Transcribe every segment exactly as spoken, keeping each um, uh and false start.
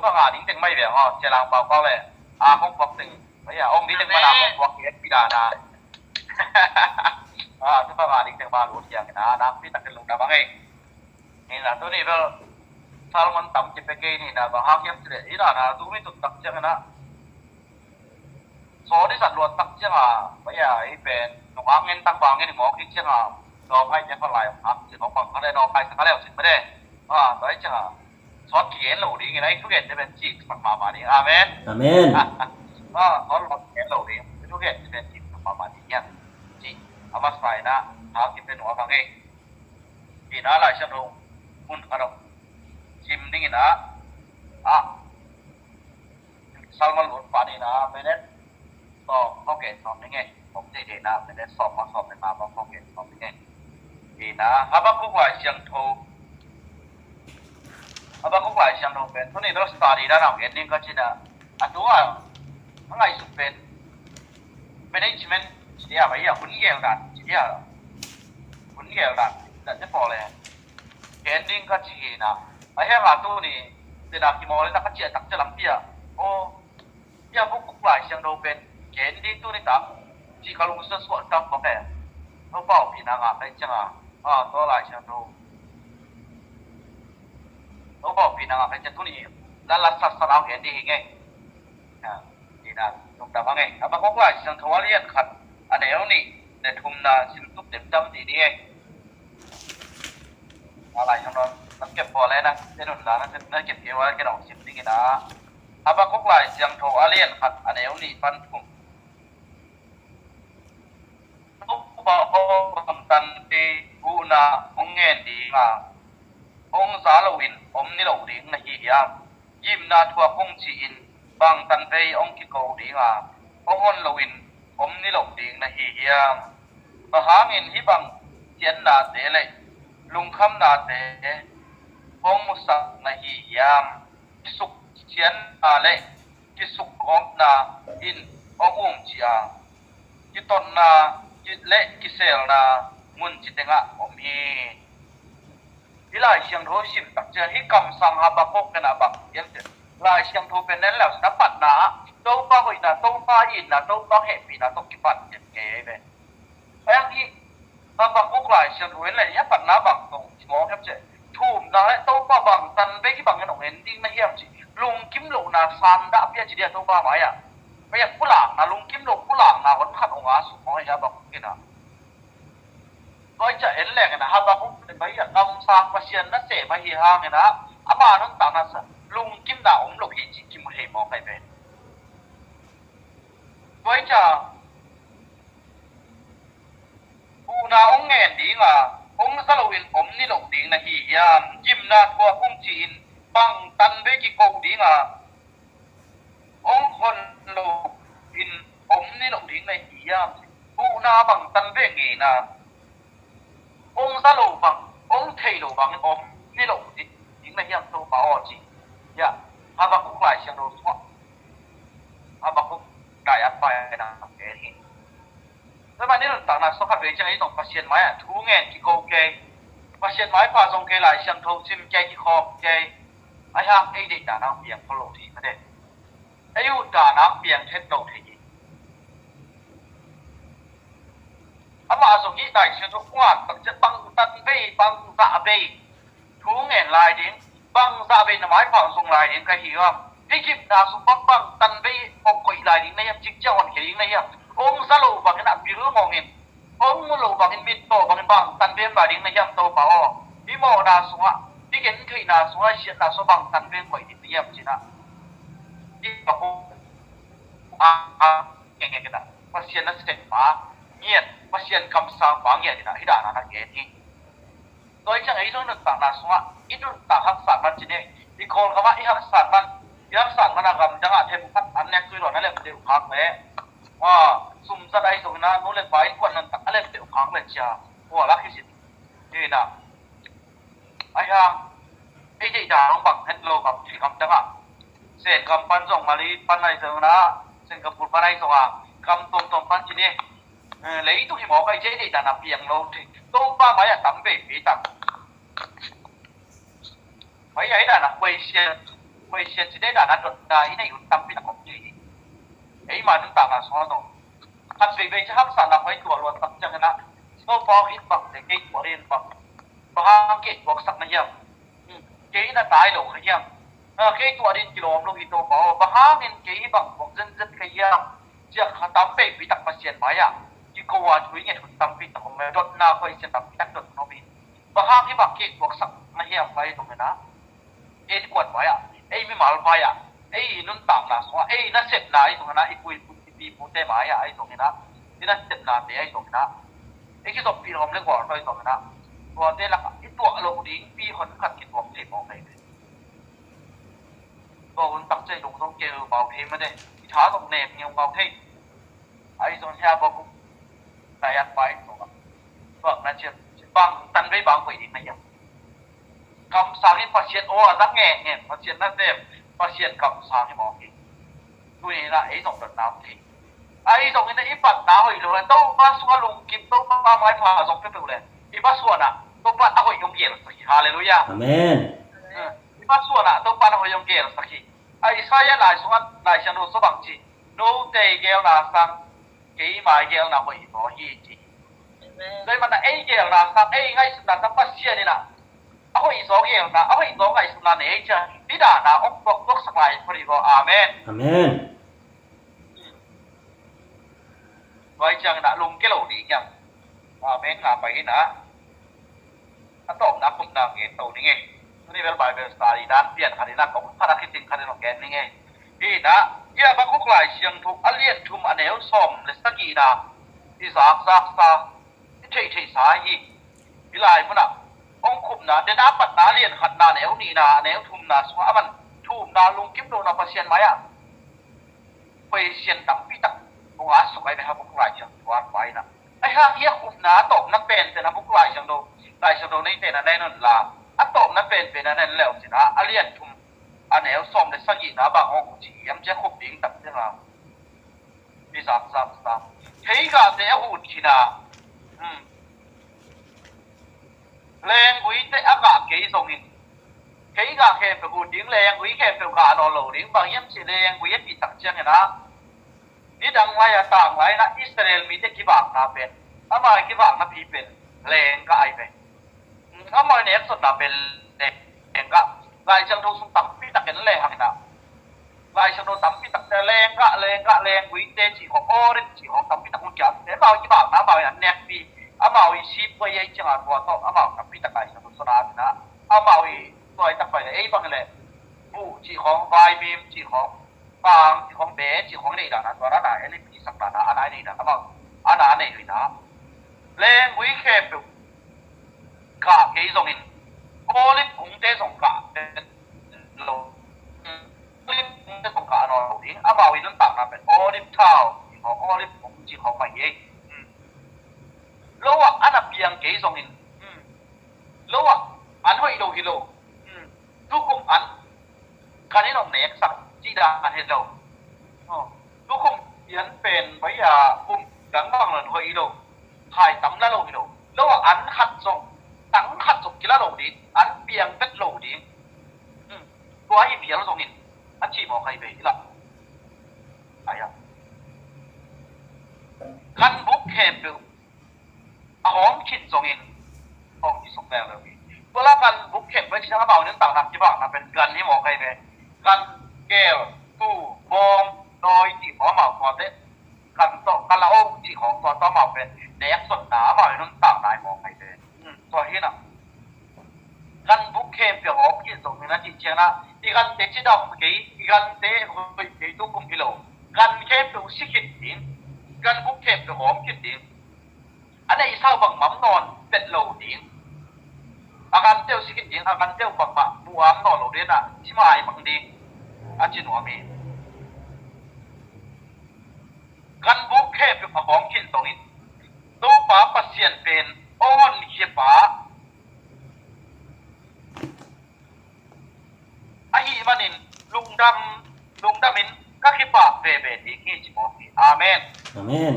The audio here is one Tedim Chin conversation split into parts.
bang a ding teng mai ve aw, cia lang pau pau le. A kong puak teng mai a, ong ding teng mana kong puak hi et pi da na. A, tu bang a ding teng ma lut hiang na, nang pi tak ken lung da bang ei. Ni na tu ni bel, salmon tam ci pe kei ni na, bang hang hiam ci le, i na na, tu mi tut tak ciang na. Saw ni sat luat tak ciang a, mai a, i pen, nung ang ngen tak bang ngen mawk hi ciang a, dawm hai te pa lai, ang ci nong bang ka le, nong kai sa ka le, ci ma de. A, doi ciang a. Sawt kigen lo ding in, ai thugen te pen cik sak mahmah ding. Amen. Amen. Ah, sawt luat kigen lo ding, thugen te pen cik sak mahmah ding hiam ci. A masa in ah, a kipen uh a bang ei. Ina Lai Siangtho mun khat ah sim ding in ah, ah, Salmon lut pan in ah, minute sawm, okay, sawm ding ei. Kong deih deih na, minute sawm ma sawm le nga bang kong gen sawm ding ei. Ina, Habakkuk Lai Siangtho. Habakkuk Lai Siangtho pen, tuni bel study dan a gen ding ka ci na, a tu a, a ngaihsut pen, management ci dia, ba ia, hun gel dan ci dia, hun gel dan, dan te pawl e. Gen ding ka ci hi na, a heng a tuni, tena kimawl in a ka ciah tak ciah lampi ah. Aw, Habakkuk Lai Siangtho pen gen ding tuni tak ci ka lungsim suak tam bawk e. Topa hopihna ngah ka hih ciang a, a, tua Lai Siangtho, Topa hopihna ngah ka hih ciang tuni la la sat sat a gen ding hi ngei. A, ina, lungdam a ngei. Habakkuk Lai Siangtho a lian khat, a neu nih le thumna sim tuk demdam dih ding ei. A Lai Siangtho na kep pawl e na, te nun la na, na kep kei ua, ke nong sim ding ina. Habakkuk Lai Siangtho a lian khat, a neu nih pan thum. Topa aw, bangtan vei huhna hong ngen ding a, hong za loin om ni lo ding na hi hiam? Gimna thuak hong ci-in bangtan vei hong kiko ding a, hong hon loin om ni lo ding na hi hiam? Bang hangin hih bang ciannate le lungkhamnate hong musak na hi hiam? Kisuk cianna le kisukgawpna in hong umcih a, kitotna le kiselna mun ci tengah om hi. Hih Lai Siangtho sim tak ciang hih kamsang Habakkuk pen a bang hiam cih leh, Lai Siangtho pen en le uh cin a patna ah Topa hoihna, Topa itna, Topa hehpihna tawh kipat cian kei ve. Ahi hang hih Habakkuk Lai Siangtho en le hih a patna bang tawh kimawl hiam cih leh, thumna le Topa bangtan vei hih bangin hong en ding na hiam cih lungkim lohna sang dah pia ci dia Topa mai-ah. Mai-ah pulakna, lungkim loh pulakna hon khat hong a suk hong ahi Habakkuk in ah. Tua hi ciah en leng in ah, Habakkuk pen bang hiam, kamsang Pasian nasem ahi hangin ah, ama nuntakna sa lungkimna om lo hi cih kimu thei mawk ahi ve. Tua hi ciah, huhna hong ngen ding a, hong za loin om ni lo ding na hi hiam? Gimna thuak hong ci-in bangtan vei kiko ding a, hong hon loin om ni lo ding na hi hiam? Huhna bangtan vei ngeina, hong za lo bang, hong thei lo bangin om ni lo ding na hiam Topa aw ci. Hiah Habakkuk Lai Siangtho sungah, Habakkuk dai-at pai na hi. Tua mah i nuntakna sung khat vei ciang ei zong Pasian mai-ah thu ngen kiko kei. Pasian maipha zong kei, Lai Siangtho sim kei, kikhawm kei. Ahi hang ei deihdan hong piang khol lo thei mah de. Ei utdan hong piang thei lo thei hi. Amah zong hih Lai Siangtho kong at tak ciang bangtan vei, bangzah vei thu ngen lai ding, bangzah vei na maipha zong lai ding ka hi hiam? Hih gimna sung bang bangtan vei hong koih lai ding na hiam? Cikciang hong khia ding na hiam? Hong za lo bangin a bil ngongin, hong mu lo bangin, mit taw bangin bangtan vei lai ding na hiam Topa aw? Hih mawhna sungah, hih gentheihna sungah, hih siatna sungah bangtan vei hong koih ding na hiam ci-in ah. Hih pa ko a, a, nge nge kena Pasian nasem pa ngiat, Pasian kamsang pa ngiat in ah hih dan a na gen hi. Tua hi ciang ei zong i nuntakna sungah, i nuntak haksat man ci ni. I Kawlgam ah i haksat man, i haksat man a gamdang ah themkhat an nek tui lo na lem deuh khak le, a, sumzat ahi zongin ah nu le pa innkuan nuntak a lem deuh khak le cia, kua lak hi sin. Hi na. Ahi hang ei deihdan hong bang het lo gam, thil gamdang ah, Sen gam pan zong, Mali pan ahi zongin ah, Singapore pan ahi zong a, gam tuamtuam pan ci ni. Eh, leitung hi mawk a, i deihdan a piang lo thei. Topa mai-ah tam veipi tak. Mai-ah i dan a khuaisiat, Pasian ci dei dan a dotna i neih hun tampi tak om hi. Eima nuntakna sungah zong khat veivei ci hamsatna koi tuah luat tak ciangin ah, no pau in bang te kei tuah ding bang, bang hang kei tuaksak na hiam? Kei na tai lo kha hiam? Kei tuah ding kilawm lo hi to pau, bang hangin kei hi bang tuak zenzen kha hiam? Ciak kha tam peipi tak Pasian mai-ah kiko a thu i nget hun tampi tak om, dotna koi sian tampi tak dot om hi. Bang hang hi bang kei tuaksak na hiam? Pai tungin ah ei kuat vai-ah, ei mimal vai-ah, ei i nuntakna sungah, ei nasepna ahi zongin ah, i pu i pute vai-ah ahi zongin ah, i nasepnate ahi zongin ah, ei kizoppih lawm le gual tawh ahi zongin ah, tuate lakah i tuah loh dingpi hon khat kituak thei mawk ahi ve. Tua hun tak ciang i lung zong keu mau thei mah e, i tha zong nem ngeungau thei. Ahi zong hia bawk uh. Nai an pai in bawk ah, bang na cian, bang tan vei bang koih ding na hiam? Kamsang in Pasian aw a zang ngen ngen, Pasian na sem, Pasian kamsang hi mawk hi. Tuni in ah ei zong dotna om thei. Ahi zongin ah i patna hoih lo le, Topa sungah lungkim, Topa maipha zong peuhpeuh le, i va suan ah Topa a hoih hong gelsak hi. Halleluiah. Amen. I va suan ah Topa a hoih hong gelsak hi. A Isaiah lai sungah Lai Siangtho sung bang ci, note i geelna sang keima i geelna hoih zaw hi ci. Tua ahih manin ah ei geelna sang, ei ngaihsutna sang Pasian in ah a hoih zaw geelna, a hoih zaw ngaihsutna nei ei ci a, hih dan a hong tuaktuaksak lai hi ko. Amen. Amen. Tua ahih ciangin ah lungke lo ding hiam? Amen nga pai in ah, a tawpna khupna ngen to ning e. Tuni bel Bible study dan pian khat in ah, kong khat a kiting khat in hong gen ning e. Hi in ah, hih Habakkuk Lai Siangtho a lian thum a neu sawm le sagihna i zakzaksa, i theihtheihsa hi. Hih lai munah hong khupna, den a patna a lian khatna a neu nihna, a neu thumna sungah a man thumna lungkim lohna Pasian mai-ah Pasian tampi tak hong at suk ahi ve, Habakkuk Lai Siangtho a pai in ah. Ahi hang hih a khupna a tawpna penpen Habakkuk Lai Siangtho, Lai Siangtho neite na na en un la, a tawpna penpen na na en le uh cin ah, a lian thum a neu sawm le sagihna bang hong ci hiam ci a, khup ding tak ciang a, i zakzaksa, theigahte a hut khin a, hmm, lengguite a gah kei zongin, theigah khempeuh hut ding, lenggui khempeuh gah nawn lo ding. Bang hiam cih leh lenggui a cih tak ciangin ah, nidang lai-a, tanglai-in ah Israel mite kivakna pen, amau kivakna pi pen lenggah ahi ve. Amau i nekzonna pen lenggah. Lai Siangtho sung tampi takin lehang in ah, Lai Siangtho tampi takte lenggah, lenggah, lengguite cih khawng, olive cih khawng tampi tak hong kiam te. Amau i kibakna, amau in a nekpi, amau i sipkuai ei ciangah tua tawh amau tampi tak Lai Siangtho sung ah in ah, amau i tua i tak pai leh, ei bang leh buh cih khawng, vaimim cih khawng, pang cih khawng, be cih khawng i neih dan a, tua dan a, ei i pisak dan a, a na i neih dan amau a na nei uh in ah, lenggui khempeuh gah kei zongin, olive kungte zong gah lo. Olive kungte zong gah nawn lo ding. Amau i nuntakna pen olive thau, olive kung cih khawng mah hi ei. Lo ah an a piang kei zongin, lo ah an hoih lo hi lo. Tukum an kan in hong neksak cih dan hi lo. Tukum pian pen bai-a kum dang bang lo in hoih hi lo. Hai tam la lo hi lo. Lo ah an khat zong, tang khat zong kila lo ding, an piang vet lo ding. Tua hi pial zongin a cih mawk ahi ve hi lah. Ai-a, ganbuk khempeuh a hawm khin zongin hong kisuk leuleu hi. Tua la ganbuk khempeuh a cih ciang amau nuntakna kibakna pen gan hi mawk ahi ve. Gan, keel, tu, bawng, dawi cih khawng amau tuate, gan tawh, gan la o cih khawng tua tawh amau pen nekzonna amau i nuntakna hi mawk ahi ve. Tua hi nah. Ganbuk khempeuh a hawm khin zongin a cih ciangin ah, i gante cidam kei, i gante hoih kei tukum hi lo. Gan khempeuh si khin ding, ganbuk khempeuh hawm khin ding. A neihsa uh bangmah om nawn pet lo ding. A gante uh si khin ding, a gante uh bangmah muam nawn lo ding a, si maimang ding a ci nuam hi. Ganbuk khempeuh a hawm khin zongin, Topa Pasian pen a honkhia pa ahih manin lungdam, lungdamin ka kipak veve ding hi ci mawk hi. Amen. Amen.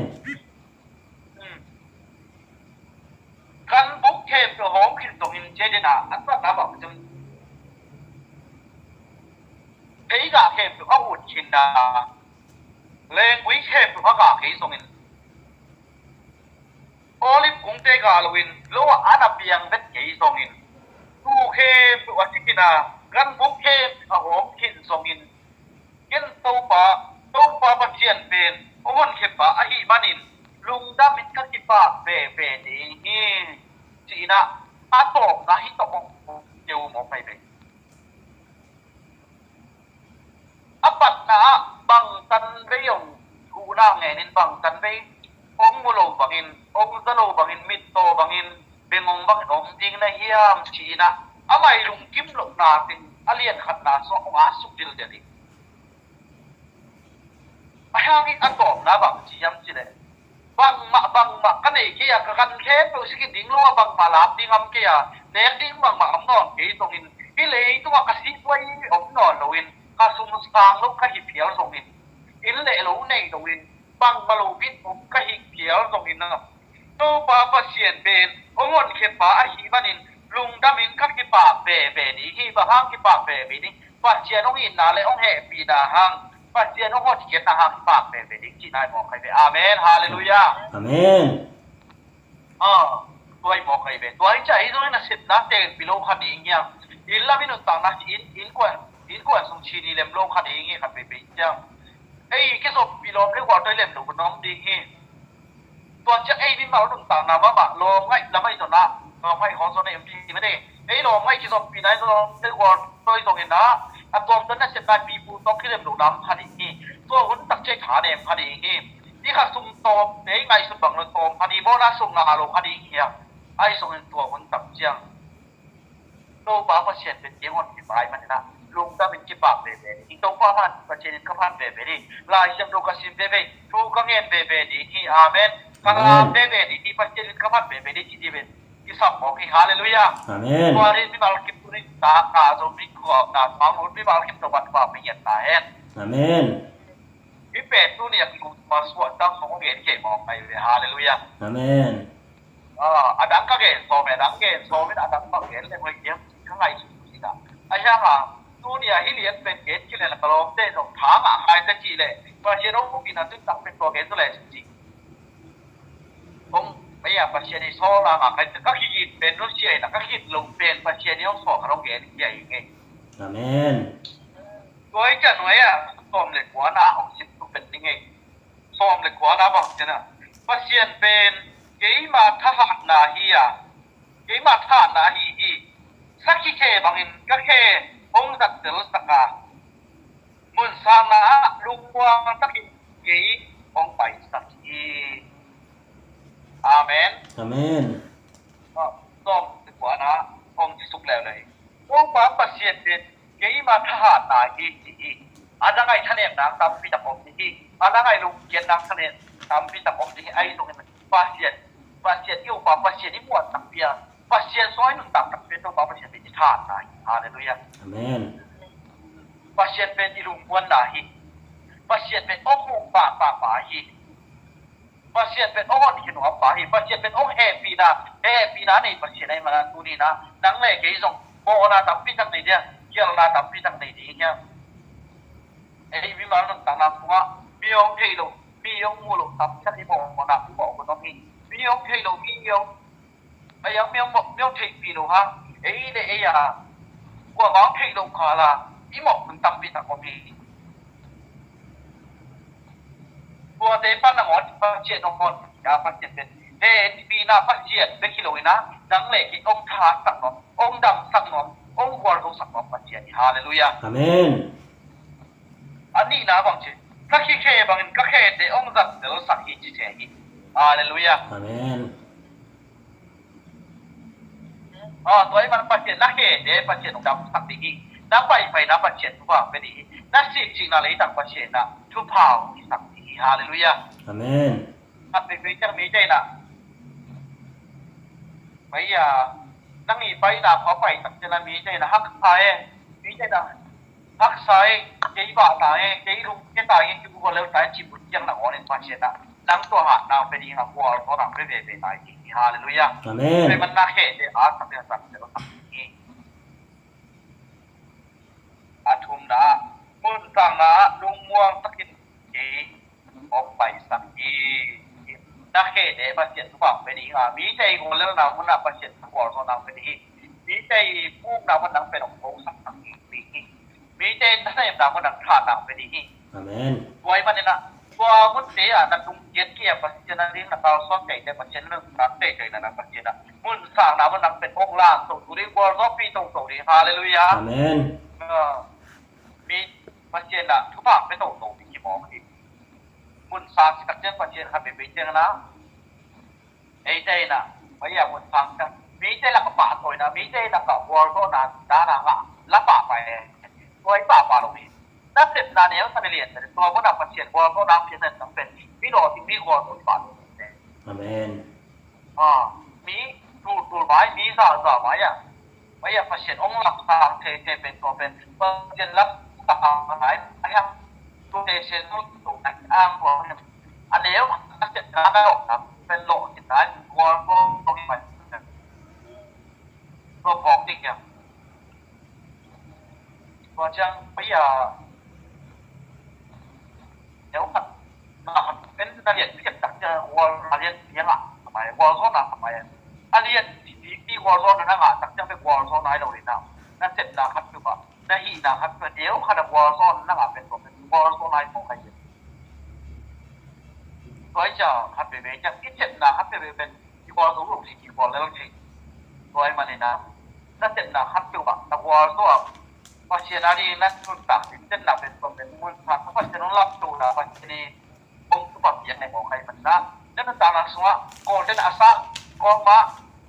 Ganbuk khempeuh hawm khin zongin ci-in ah, a tuatna bang cun, Thei gah khempeuh a ut khin a, lenggui khempeuh a gah kei zongin, olive kungte gah loin lo ah a na piang vet kei zongin, tu khempeuh a si khin a, ganvum khempeuh a hawm khin zongin, ken Topa, Topa Pasian pen hong honkhia pa ahih manin lungdamin ka kipak veve ding hi, ci-in ah a tawpna hih tawh hong keu mawk ahi ve. A patna ah bangtan vei hong huhna ngenin bangtan vei hong mu lo bangin, hong za lo bangin, mittaw bangin, bengong bangin om ding na hiam ci-in ah amah i lungkim lohna teng a lian khatna sungah hong a suk dildel hi. Ahi hangin a tawpna bang ci hiam cih leh, bangmah bangmah ka nei kei a, ka gan khempeuh si khin ding lo a, bangmah lak ding om kei a, nek ding bangmah om nawn kei zongin, hih leitungah ka sihhuai om nawn loin, ka sum sang lo ka hi phial zongin, inn le lo nei loin, bangmah lo bit om ka hi phial zongin a, Topa Pasian pen hong honkhia pa ahih manin lungdamin ka kipak veve ding hi. Bang hang kipak veve ding? Pasian hong itna le hong hehpihna hang, Pasian hong hotkhiatna hang kipak veve ding cihna hi mawk ahi ve. Amen. Halleluiah. Amen. Ah, tua hi mawk ahi ve. Tua hi ciah hi zongin a sepna tengpi lo kha ding hiam? Inn lam i nuntakna hi, inn, innkuan, innkuan sung chin i lem lo kha ding hi khat veivei ciang. Ei kizoppi lawm le gual tawh i lem lo ka nuam ding hi. Tua ciang ei mimal nuntakna mahmah lawm ngaih lam ahi zongin ah, lawm ngaih hawng zong nei om ding hi mah ni. Ei lawm ngaih kizoppina ahi zong, ei gual tawh ahi zongin ah, a tuamtuam nasepna pipu tawh kilem loh lam kha ding hi. Tua hun tak ciang i thanem kha ding hi. I kha sum tawm, ei ngaihsut bang lo tawm kha ding, bawlna sung ngah lo kha ding hi a. Ahi zongin tua hun tak ciang Topa Pasian pen kei hong honkhia pa ahih manin ah lungdamin kipak veve ding. Topa phat, Pasian in ka phat veve ding. Lai Siangtho ka sim veve, thu ka ngen veve ding hi. Amen. Ka lam veve ding hi. Pasian in ka phat veve ding hi ci ding pen kisam mawk hi. Halleluiah. Amen. Tua hi mimal kim tuni tak a Zomi khuapna sung mimal kim Topa Topa pe ngiat ta hen. Amen. Hih pen tuni a kikupna suahtak hong gen kei mawk ahi ve. Halleluiah. Amen. Ah, a dang ka gen sawm e, a dang gen sawm in a dang bang gen le hoih diam ka ngaihsut hi ta. Ahi hang a, tuni a hih lian pen gen kei le ka lawmte zong tha ngah khai ta cih leh, Pasian hong buk in a tun tak pen tua gen tu le cih. Hong, mei a Pasian i sawl a ngah khai ta, ka kigin pen nusia in a, ka kigin lo pen Pasian i hong sawl khat hong gen kei a hi ngei. Amen. Tua hi ciang nuai ah sawm le kuana hong sim tu pen ding hi. Sawm le kuana bang ci na, Pasian pen keima thahatna hi a, keima thahatna ahi hi. Sakhi khe bangin ka khe hong zat telsak a, mun sakna ah lungmuang takin kei hong paisak hi. Amen. Amen. Ah, sawm le kuana hong ci suk leuleu hi. Topa Pasian pen keima thahatna hi ci hi. A dang ai thanem nang tampi tak om ding hi. A dang ai lungkiat nang thanem tampi tak om ding hi. Ahi zongin Pasian, Pasian i upa, Pasian i muan takpi a, Pasian sung i nuntak takpi a, Topa Pasian pen i thahatna hi. Halleluiah. Amen. Pasian pen i lungmuanna hi. Pasian pen hong hum pahpah pa hi. Pasian pen hong honkhia nuam pa hi. Pasian pen hong hehpihna, hehpihna nei Pasian ahih manin tuni in ah nang le kei zong mawhna tampi tak nei ding, kialna tampi tak nei ding hi. Ei mimal nuntakna sungah mi hong theih loh, mi hong muh loh tampi tak i mawhna, i mawh hun om hi. Mi hong theih loh, mi hong Ei a, mi hong, mi hong theihpih loh hang, ei le ei a, kuamah hong theih loh kal a i mawh hun tampi tak om hi. Tuate pan nangawn Pasian hong hon, a Pasian pen hehpihna Pasian bek hi lo in ah, nang le kei hong thahatsak nuam, hong damsak nuam, hong gualzosak nuam Pasian hi. Halleluiah. Amen. A nihna bang ci, ka khikhe bangin ka khete hong zat telsak hi ci ci hi. Halleluiah. Amen. Ah, tua ahih man Pasian na khete Pasian hong damsak ding hi. Na paipaina Pasian thupha pia ding hi. Na siksikna leitang Pasian na thupha hong hisak ding hi. Halleluiah. Amen. Khat veivei ciang mite in ah, mei a, nang i paina khua pai tak ciang a mite in ah haksa e, mite in ah haksa e, kei vah ta e, kei lungkia ta e, kei bual leu ta e, cih bun ciang nangawn in Pasian ah nang tua hatna pia ding a gualzawhna pia veve ta hi. Halleluiah. Amen. Tua ahih man na khete a sak ding a sak ding hi. A thumna ah, Mun sangna ah lungmuang takin kei hong paisak hi. Na khete Pasian thupha pia ding a, mite i guallelna munah Pasian gualzawhna hong pia ding hi. Mite i pumna munah nang pen hong kosak ding hi. Mite i thanemna munah nang thahatna hong pia ding hi. Amen. Tua ahih manin ah tua munte ah na lungkiat kei a, Pasian a ding na kalsuan teitei, Pasian nuntak teitei na, na Pasian ah mun sangna munah nang pen hong lamto ding, gualzawhpih toto ding. Halleluiah. Amen. Ah, mi Pasian ah thupha pia toto ding hi mawk hi. Mun sang si tak ciang Pasian khat veve ciang na, eite in ah, pai a mun sang tak, mite lak a pahtawi na, mite lak a gualzawhna dana ngah la pahpah e. Tua i pahpah lo hi. Na sepna neu sa ni lian pen tua munah Pasian gualzawhna pian na, nang pen mi lawh ding, mi gualzawh i pah lo hi. Amen. Ah, mi tultul mai, mi zahzah mai ah, mai ah Pasian hong lamsang theithei pen tua pen Pasian lamsang nai, a hiang tu te sen tu tu nai ang tua pen a neu a sepna na lawh na pen lawh khin nai, gualzawh tua hi mai. Tua phawk ding hiam? Tua ciang pai a neu khat, na khat pen na lian piak tak ciang gual, na lian piang ah, a mai gualzawhna a mai a lian pipi gualzawhna na ngah tak ciang pen gualzawhna hi lo hi na. Na sepna khat tu ba, na hihna khat tu, neu khat a gualzawhna na ngah pen tua pen gualzawhna hi mawk hi. Tua hi ciang khat veve ciang i sepna khat veve pen i gualzo lo thei, i guallel thei. Tua ahih manin ah na sepna khat peuh ah na gualzo a, Pasian a ding na nuntak ding sepna pen tua pen mun sang Pasian hong lamto na, Pasian i hong thupha piak na hi mawk hi. Manin ah na nuntakna sungah Kawlte in a sang, Kawlmah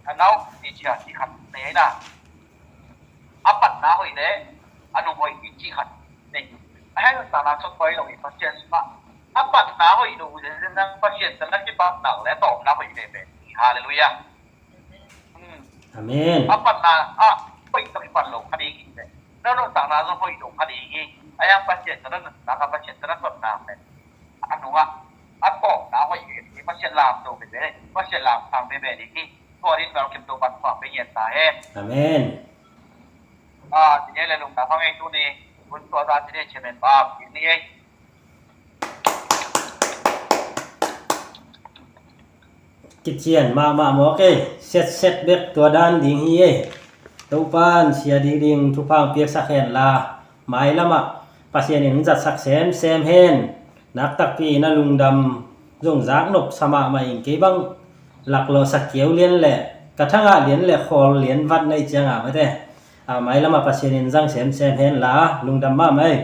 a nau, ti ci a, ci khat nei hi na. A patna hoih le a nung hoih i cih khat nei. A hih nuntakna sung hoih lo hi Pasian sungah. A patna hoih lo hi le nang Pasian tawh na kipat nang le a tawpna hoih veve hi. Halleluiah. Hmm. Amen. A patna ah hoih tawh kipat lo kha ding hi ve. Na nuntakna sung hoih lo kha ding hi. A hiang Pasian tawh na nuntak a, Pasian tawh na sotna pen a nungah a tawpna hoih veve hi. Pasian lamto veve, Pasian lamsang veve ding hi. Tua din bel kim to pan pa pe ngiat ta hen. Amen. Ah, tine le lungdam hang ei tuni. Hun tua ta tine chairman pa pi ni ei. Kician mahmah mawk ei. Setset bek tua dan ding hi ei. Topa'n sia ding ding thupha piaksak hen la, mailamah Pasian in zatsak semsem hen. Nak takpi in a lungdam zong zaknop sa mahmah ing. Kei bang laklawh sak keu lian le ka thangah lian le khawl lian vat na hih ciangah mate, a, mailamah Pasian in zang semsem hen la, lungdam mahmah ei.